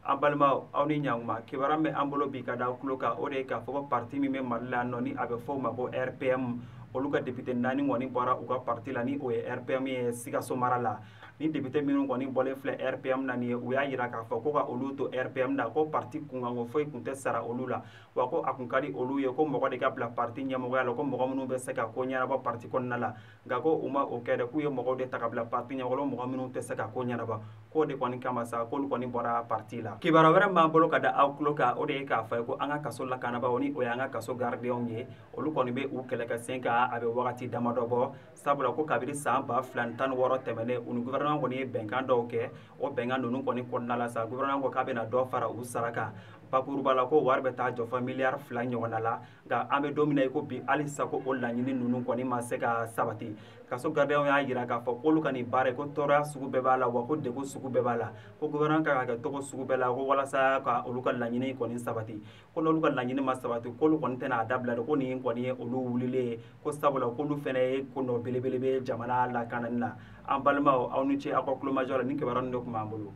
An balimaw, aw ni ɲankuma. Kibaruya min bɛ an bolo bi ka da aw tulo kan, o de ye k'a fɔ ko parti min bɛ Mali la nɔ, ni a bɛ fɔ o ma ko RPM, olu ka député 4 kɔni bɔra u ka parti la, ni o ye RPM ye Sikaso mara la. Ni député minnu kɔni bɔlen filɛ RPM na nin ye, u y'a jira k'a fɔ ko ka olu to RPM na, ko parti kunkanko foyi tun tɛ sara olu la, wa ko a kun ka di olu ye ko mɔgɔ de ka bila parti ɲɛmɔgɔya la, ko mɔgɔ minnu bɛ se ka ko ɲɛnabɔ parti kɔnɔna la. Nka ko u ma o kɛ dɛ, k'u ye mɔgɔw de ta ka bila parti ɲɛmɔgɔ, mɔgɔ minnu tɛ se ka ko ɲɛnabɔ, k'o de kɔni kama sa k'olu kɔni bɔra parti la. Kibaruya wɛrɛ b'an bolo ka da aw tulo kan, o de ye k'a fɔ ye ko an ka kaso lakanabaaw, ni o y'an ka kaso gardienw ye, olu kɔni bɛ u kɛlɛ kɛ sen kan a bɛ wagati damadɔ bɔ, sabula ko kabini san 2016 tɛmɛnen, u ni gouvernement kɔni ye bɛnkan dɔw kɛ. O bɛnkan ninnu kɔni kɔnɔna la sa, gouvernement ko k'a bɛna dɔ fara u sara kan. Bakuruba la, ko wari bɛ taa jɔ fɔ miliyari 2 ɲɔgɔnna la. Nka an bɛ don min na i ko bi, halisa ko o laɲini ninnu kɔni ma se ka sabati. Kaso gardienw y'a jira k'a fɔ k'olu ka nin baara ye, ko tɔɔrɔya sugu bɛɛ b'a la, wa ko degun sugu bɛɛ b'a la, ko gouvernement kan ka kɛ cogo sugu bɛɛ la ko walasa ka olu ka laɲini kɔni sabati. Ko n'olu ka laɲini ma sabati, k'olu kɔni tɛna a dabila dɛ, ko nin kɔni ye olu wulilen ye, ko sabula k'olu fɛnɛ ye ko nɔ belebele bɛ jamana lakanani na. An balimaw, aw ni ce aw ka kulomajɔ la. Nin kibaruya ninnu de tun b'an bolo.